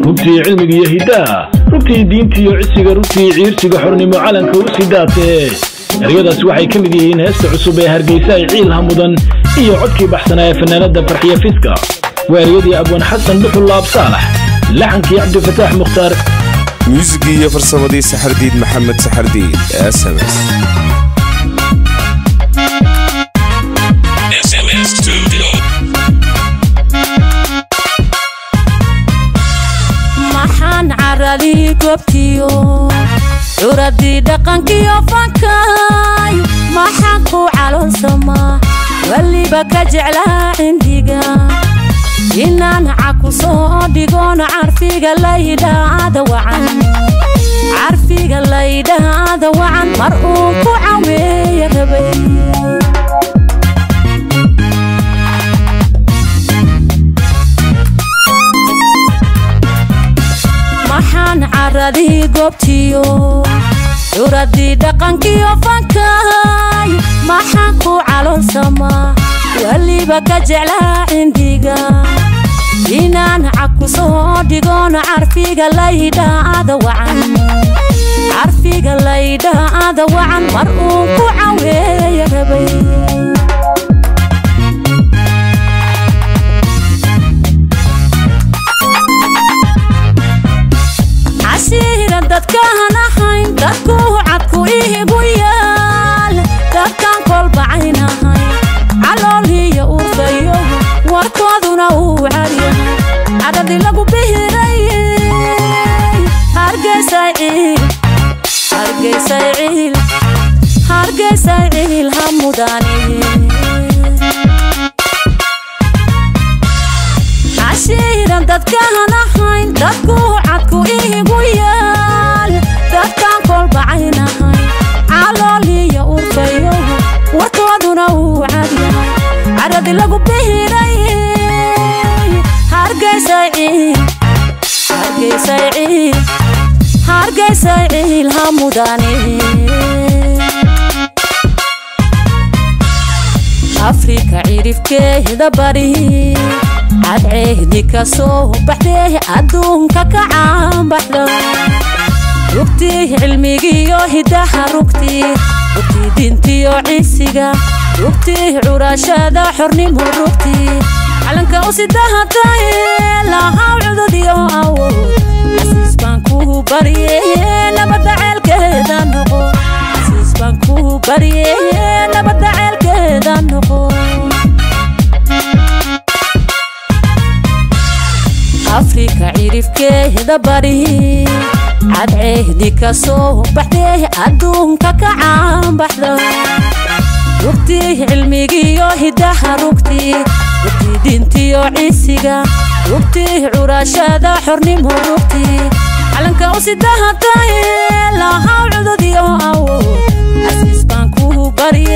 Rugtii cilmiga iyo hiddaha, rugtii diinta iyo cisiga, rugtii ciirsiga xornimo calanka u sidaatee. Eryadaas waxay ka mid yihiin heesta cusub ee Hargeysa ay ciilha mudan iyo codkii baxsanaa ee fanaanada Farxiya Fiska. Waa eryadii Abwaan Xasan Dhuxul Laab Saalax, laxankii Cabdifataax Mukhtaar, muusigii iyo farsamadii Saxardiid Maxamed Saxardiid, SMS. SMS Studio. Maxaan caradii goobtiyo curadii dhaqankiyo fankaayo, maxaan ku caloolsamaa weliba ka jeclaa cindiga inaan caku soo dhigoon carfiga laydhaada wacan, carfiga laydhaada wacan mar uu ku caweeya rabay. Maxaan caradii goobtiyo curadii dhaqankiyo fankaayo, maxaan ku caloolsamaa weliba ka jeclaa cindiga inaan caku soo dhigoon carfiga laydhaada wacan, carfiga laydhaada wacan mar uu ku caweeya rabay. Cashiiran dadkaan ahayn, dadku cadku iigu yaal, dadkaan kolbacaynahay calool iyo urfayo, warkooduna uu caryahay cadhadii lagu bihiray. Hargeysay ciil, Hargeysay ciil, Hargeysay ciil ha mudane. Cashiiran dadkaan ahayn, dadku cadku iigu yaal, dadkaan kolbacaynahay calool iyo urfayo, warkooduna uu cadyahay cadhadii lagu bihiray. Hargeysay ciil, Hargeysay ciil, Hargeysay ciil ha mudane. Afrika cirifkeeda bari cadceehdi ka soo baxdee adduunka ka caanbaxda, rugtii cilmigiyo hiddaha, rugtii, rugtii diintiyo cisiga, rugtii curashada xornimo, rugtii calanka u sidahatay lahaw cudud iyo awood. Casiis baan ku barye nabadda ceelkeeda noqo, casiis baan ku barye nabadda ceelkeeda noqo. Afrika cirifkeeda bari cadceehdi ka soo baxdee adduunka ka caanbaxda, rugtii cilmigiyo hiddaha, rugtii, rugtii diintiyo cisiga, rugtii curashada xornimo, rugtii calanka u sidahatay lahaw cudud iyo awood. Casiis baan ku barye.